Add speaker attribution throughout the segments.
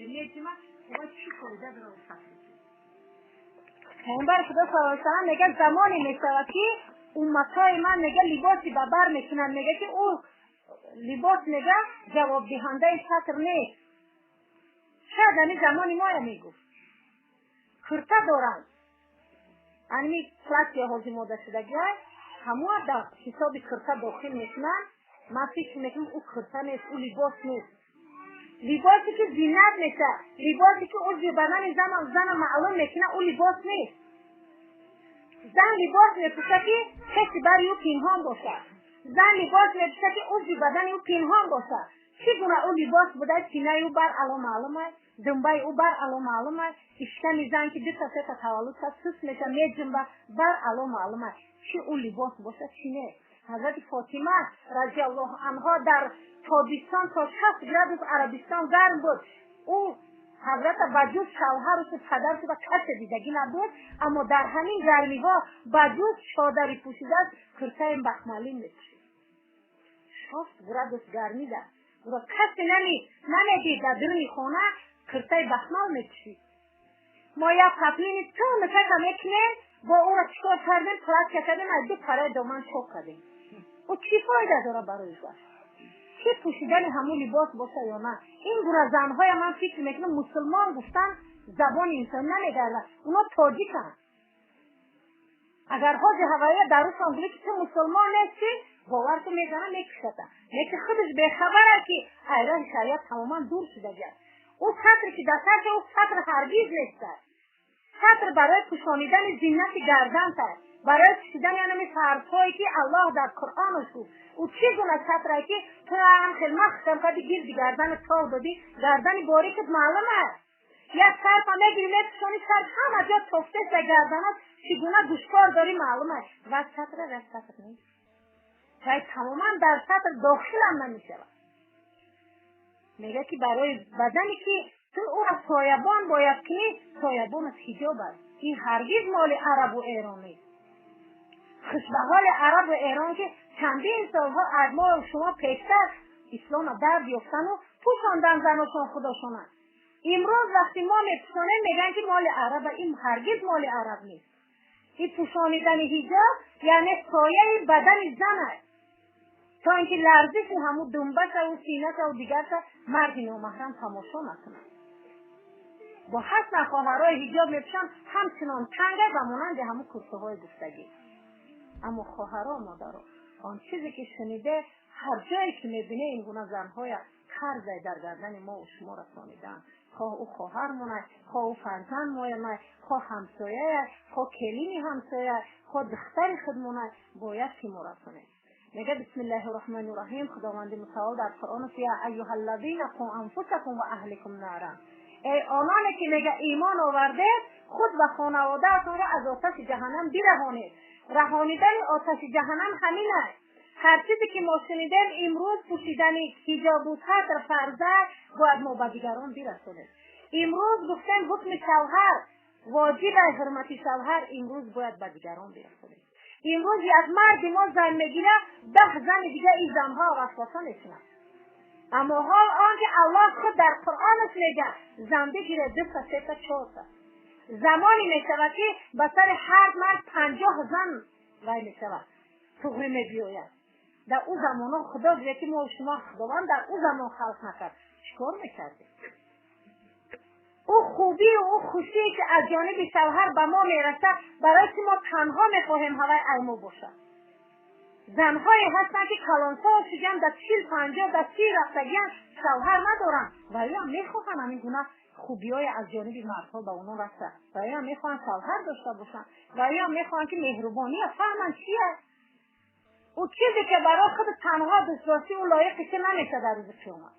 Speaker 1: мегирем, меҷима, ва чӣ фоида дорад сатр? Пайғамбари Худо саллаллоҳу алайҳи васаллам мегӯяд, замоне мешавад, ки умматҳои ман, мега, либоси ба бар мекунанд, мега, ки ӯ либос, мега, ҷавобдиҳандаи сатр нест. Шояд ҳамин замони моя мегуфт. Курта доранд, ани платья ҳозир мода шудагиай, ҳамоа дар ҳисоби курта дохил мекунанд. Ман фикр мекунам, ӯ курта нест, ӯ либос нест. Либосе ки зинат меша, либосе ки узви бадани зана маълум мекунад, ӯ либос нест. Зан либос мепӯшад, ки каси бари ӯ пинҳон бошад. Зан либос мепӯшад, ки узви бадани ӯ пинҳон бошад. Чӣ гуна ӯ либос буда, синаи ӯ бар ало маълум аст, думбаи ӯ бар ало маълум аст, ишками зан, ки дута сета таваллуд шад, сус меша, меҷунба, бар ало маълум аст. Чӣ ӯ либос бошад, чӣ не? Ҳазрати Фотима разиаллоҳу анҳо дар тобистон то 60 градус Арабистон гарм буд. Ӯ ҳазрата ба ҷуз шавҳару падаршу ба касе дидагӣ набуд, аммо дар ҳамин гармиҳо ба ҷуз чодари пӯшидааст, куртаи бахмалин мепӯшид. 60 градус гармида ӯро касе намедид, дар дуруни хона куртаи бахмал мепӯшид. Мо як паплини тунукака мекунем, бо ӯро чикор кардем? Платья кардем, аз ду параи доман чок кардем. Ӯ чӣ фоида дорад барои зан, чӣ пӯшидани ҳамун либос боша ё на? Ин гуна занҳоя, ман фикр мекунам, мусулмон гуфтан забони инсон намегардад. Оно тоҷиканд. Агар ҳози ҳавоя дарушон гӯӣ, ки ту мусулмон нестӣ, бовар ку, мезана, мекушата. Лекин худаш бехабар аст, ки аз роҳи шариат тамоман дур шудагиаст. Ӯ сатре ки дар сарша, ӯ сатр ҳаргиз нест. Сатр барои пӯшонидани зинати гардант аст, барои пӯшидани анами фарзҳое, ки Аллоҳ дар Қуръонаш гуфт. Ӯ чӣ гуна сатрае, ки ту ҳам хел махкам кардӣ, гирди гардани тов додӣ, гардани борикат маълум аст? Як сарфа мегири, мепӯшонӣ, сарф ҳама ҷо тофтеста гарданат, чӣ гуна гӯшкор дорӣ, маълум аст. Ва сатра ва сатр нест, вай тамоман дар сатр дохилам намешавад. Мега, ки барои бадане, ки ту ӯра соябон бояд кунӣ, соябонат ҳиҷоб аст. Ин ҳаргиз моли арабу эрон нест. Хушбаҳоли арабу эрон, ки чандин солҳо аз мо шумо пештар ислома дард ёфтану пӯшондан заношон худошона. Имрӯз вақти мо мепӯшонем, мегӯянд, ки моли араба. Ин ҳаргиз моли араб нест. Ин пӯшонидани ҳиҷоб яъне сояи бадани зан аст, то ин ки ларзиши ҳамун думбашаву синашаву дигарша марди номаҳрам тамошо накунад. Бо ҳастан хоҳарҳои ҳиҷоб мепӯшанд, ҳамчунон танга, ба монанди ҳамун курсиҳои гуфтагӣ. Аммо хоҳаро, модаро, он чизе ки шуниде, ҳар ҷое ки мебине, ин гуна занҳоя қарзай дар гардани мо шумо расонидаанд. Хоҳ ӯ хоҳар монай, хоҳ ӯ фарзанд моянай, хоҳ ҳамсояя, хоҳ келини ҳамсоя, хоҳ духтари худ монай, бояд ки мо расонем. Мега: бисмиллаҳи роҳмани роҳим. Худованди мутаол дар Қуръон: я аюҳаллазина қу анфусакум ва аҳликум нара. Эй ононе ки, мега, имон овардед, худ ва хонаводаатонро аз оташи ҷаҳаннам бираҳонед. Раҳонидани оташи ҷаҳаннам ҳамин аст. Ҳар чизе ки мо шунидем имрӯз, пӯшидани ҳиҷобу сатр фарза, бояд мо ба дигарон бирасонем. Имрӯз гуфтем, ҳукми шавҳар воҷиб аст, ҳурмати шавҳар, имрӯз бояд ба дигарон бирасонем. Имрӯз як марди мо зан мегирад, 10 зани дига ин занҳо васваса мекунад. Аммо ҳол он ки Аллоҳ худ дар Қуръонаш мега, зан бигирад дута, сета, чорта. Замоне мешавад, ки ба сари ҳар мард 50 зан вай мешавад, туғри мебиёяд. Дар ӯ замонҳо, Худо гӯяд, ки мо шумо Худованд дар ӯ замон халқ накард, чӣ кор мекардем? Ӯ хубию ӯ хушие, ки аз ҷониби шавҳар ба мо мерасад, барои ки мо танҳо мехоҳем ҳавай ай мо бошад. Занҳое ҳастанд, ки калонсол шуданд, дар 40, 50, дар 30 рафтагиан, шавҳар надоранд, ва ё мехоҳанд ҳамин гуна хубиҳое аз ҷониби мардҳо ба онҳо расад, ва ё мехоҳанд шавҳар дошта бошанд, ва ё мехоҳанд, ки меҳрубония фаҳманд чи аст. Ӯ чизе ки барои худ танҳо дӯст доштӣ, ӯ лоиқи ки намешад дар рӯзи қиёмат.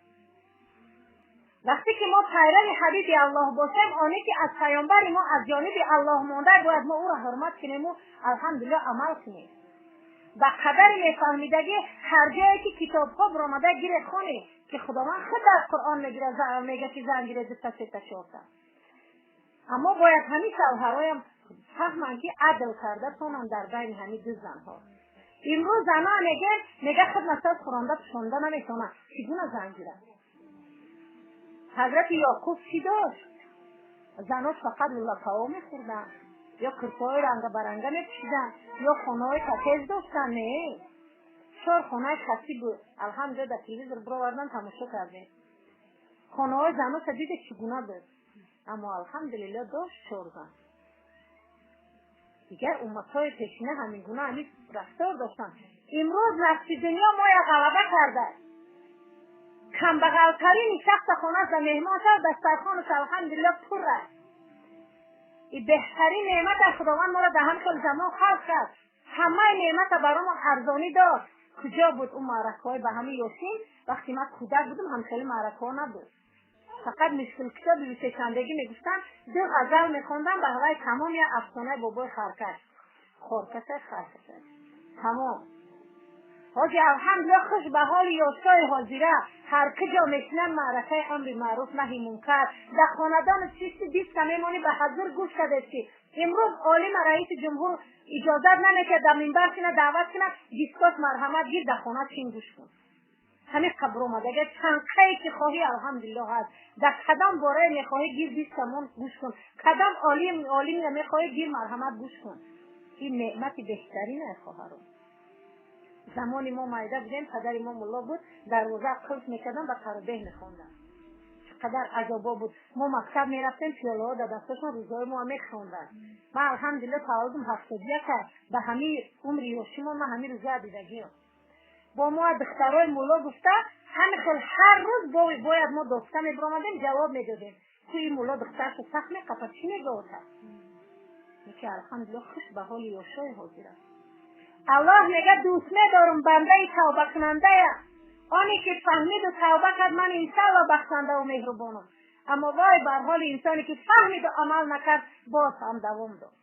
Speaker 1: Вақте ки мо пайрави ҳабиби Аллоҳ бошем, оне ки аз паёмбари мо аз ҷониби Аллоҳ монда, бояд мо ӯро ҳурмат кунему, алҳамдулилло, амал кунем ба қадари мефаҳмидагӣ. Ҳар ҷое ки китобҳо биромада, гире, хонед, ки Худованд худ дар Қуръон мегира, мега, ки зан гире дута, сета, чорта. Аммо бояд ҳамин шавҳароям фаҳманд, ки адл карда тонанд дар байни ҳамин ду занҳо. Имрӯз зана мега, худ насаз хӯронда пӯшонда наметавонад, чӣ гуна зан гирад? Ҳазрати Ёқуб чӣ дошт? Занош фақат лӯлапао мехӯрданд ё кирпои рангабаранга мепӯшиданд ё хонаҳои коттедж доштанд? Не, чор хонаи касӣ буд. Алҳамдулилла, дар телевизор бировардан, тамошо кардем. Хонаҳои заноша диде, чӣ гуна буд, аммо, алҳамдулилла, дошт чор зан. Дигар умматҳои пешина ҳамин гуна ҳамин рафтор доштанд. Имрӯз нафси дунё моя ғалаба карда. Камбағалтарини шахса хонаш да меҳмон шав, дастархонаш, алҳамдулилла, пур аст. И беҳтарин неъмат аз Худованд моро дар ҳам хел замон халқ кард, ҳамаи неъмата баромон арзонӣ дод. Куҷо буд ӯ маъракаҳои ба ҳамин ёсин? Вақте ман кӯдак будам, ҳамхели маъракаҳо набуд. Фақат мушкилкушо бибисешандагӣ мегуфтанд, ду ғазал мехондам, ба ҳаваи тамом, як афсонаи бобои харкаш, хоркаша, харкаша, тамом. Ҳоҷи, алҳамдулилла, хуш ба ҳоли ёшҳои ҳозира. Ҳар куҷо мешинанд, маъракаи амри маъруф, наҳи мункар. Дар хонадони чисти диста мемонӣ, ба ҳазур гӯш кардед, ки имрӯз олима раиси ҷумҳур иҷозат намекард дар минбар кина, даъват кина, дискос, марҳамат, гир, дар хона чин, гӯш кун. Ҳамин қабр омад. Агар чанқае ки хоҳӣ, алҳамдулилло, ҳаст. Дар кадом борае мехоҳӣ, гир, дискамон, гӯш кун. Кадом олим олимро мехоҳӣ, гир, марҳамат, гӯш кун. Ин неъмати беҳтарин аст, хоҳарон. Замони мо майда будем, падари мо мулло буд, дарвоза қулф мекардам, ба таробеҳ мехондам. Чӣ қадар азобо буд! Мо мактаб мерафтем, пиёлаҳо дар дасташон, рӯзҳои мо мехонданд. Ман, алҳамдулилла, таваллудам 71, ба ҳамин умри ёшимон ман ҳамин рӯза дидагиам. Бо мо духтарои мулло гуфта, ҳамин хел ҳар рӯз бояд мо доска мебиромадем, ҷавоб медодем. Кӯи мулло духтаршо сахт меқапад, чӣ мегӯяд? Ки, алҳамдулилла, хуш ба ҳоли ёшои ҳозир аст. Аллоҳ мега: «Дӯст медорам бандаи тавбакунандая, оне ки фаҳмиду тавба кард, ман иншалло бахшандаву меҳрубонам». Аммо вой бар ҳоли инсоне, ки фаҳмиду амал накард, боз ҳам давом дод.